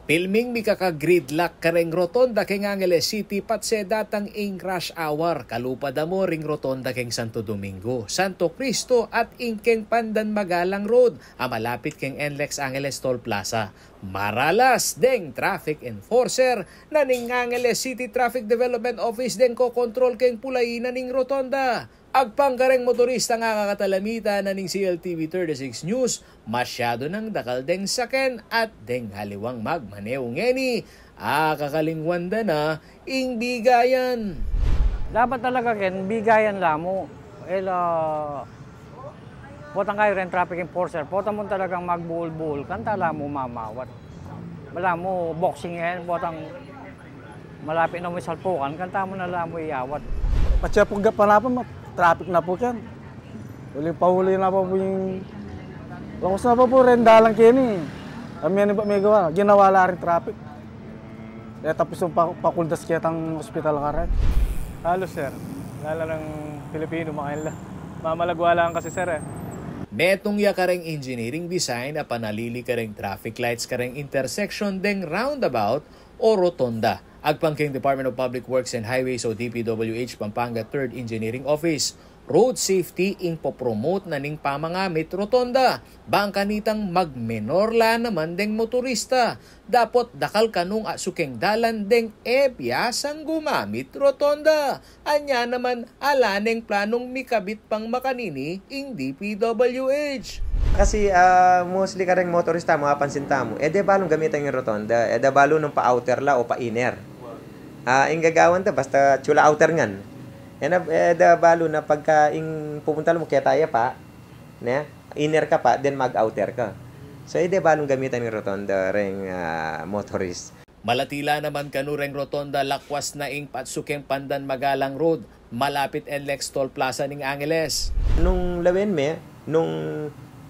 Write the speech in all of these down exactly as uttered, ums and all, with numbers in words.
Pilming mikaka-gridlock kareng rotonda keng Angeles City patse datang ing rush hour. Kalupa da mu ring rotonda keng Santo Domingo, Santo Cristo at ing keng Pandan Magalang Road a malapit keng NLEX Angeles Toll Plaza. Maralas deng traffic enforcer na ning Angeles City Traffic Development Office deng kokontrol keng pulainan ning rotonda. Agpang kareng motoristang akakatalamita na ning C L T V thirty-six News, masyadu nang dakal deng saken at deng haliwang magmaneho ngeni, akakalingwan da na ing bigayan. Dapat talaga, Ken, bigayan la mu. Ela, potang kayu reng traffic enforcer, pota mu talagang magbuul-buul, kanta la mu mamawat. Balamu boxing yan, potang malapit na mu ing salpukan, kanta mu na la mu iawat. Patse pu ga panapan, ma-traffic na pu ken. Uling pahuli na pa pu ing, lakus na pa pu reng dalan keni. Kami ini ba megawa, ginawa la ring traffic. E tapus ing pa-, pakuldas ketang ospital karin. Halos, sir. Lala reng Pilipino, makain la. Mamalagwa la kasi, sir, e. Metung ya kareng engineering design a panalili kareng traffic lights kareng intersection deng roundabout o rotonda. Agpang keng Department of Public Works and Highways o D P W H Pampanga Third Engineering Office, road safety ing popromote na ning pamangamit rotonda. Bang kanitang magmenor la naman deng motorista. Dapot dakal kanung asu keng dalan deng e biasang gumamit rotonda. Anya naman ala neng planung mikabit pang makanini ing D P W H. Kasi, ah, mostly kareng motorista, mapapansin tamu, e de balung gamitan ing rotonda, e de balu nung pa-outer la o pa-inner. Ah, ing gagawan da, basta tsula outer ngan. E na, e de balu na pagka ing pupunta la mu keta ya pa, ne? Inner ka pa, then mag-outer ka. So, e de balung gamitan ing rotonda reng, ah, motorist. Malati la naman kanu reng rotonda lakwas na ing patsu keng Pandan Magalang Road, malapit NLEX Toll Plaza ning Angeles. Nung lawen me, nung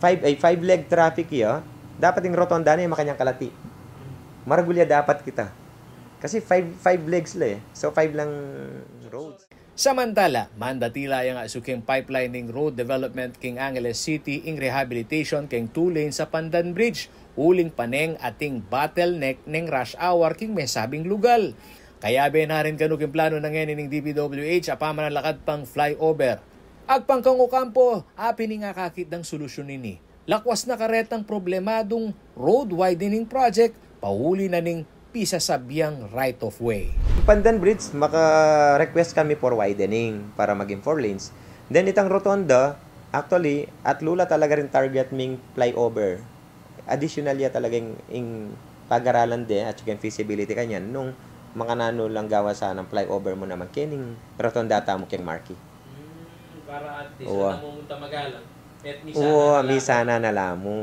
five, ay, five leg traffic ya, dapat ing rotonda na ing makanyang kalati. Maragul ya dapat kita. Kasi five, five legs la e. So, five lang roads. Samantala, mandati la yang asu keng pipeline ning road development king Angeles City ing rehabilitation keng two lanes a Pandan Bridge, uling pane ating bottleneck neng rush hour king mesabing lugal. Kayabe na rin kanu king planu na ngeni ning D P W H a pamanalakad pang flyover. Agpang kang Ocampo, apin ing akakit dang solusyun ini. Lakwas na karetang problemadung road widening project, pauli na ning pisasabiang right of way. Pandan Bridge, maka-request kami for widening para maging four lanes. Then itang rotonda, actually, atlu la talaga ring target ming flyover. Additional ya talaga ing, ing pag-aralan de at saka ing feasibility kanyan nung makananu lang gawa sanang flyover mu naman kening rotonda tamu keng marquee. Hmm, para at least, uwa, wala mu munta Magalang. At misa na, uwa, na lang. Misa na na la mu.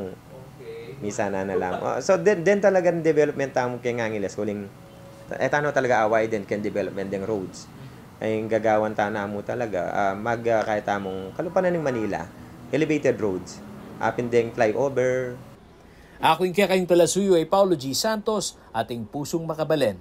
Okay. Misa na na la mu. Ah, so, then, then talagang development tamu keng Angeles, uling, e tana talaga a-widen keng development deng roads. Mhm. Ay, gagawan tana mu talaga, ah, mag, ah, kaya tamung kalupa na ning Manila, elevated roads. Apin deng flyover. Aku ing kekayung talasuyu ay Paulo G Santos, ating pusung makabalen.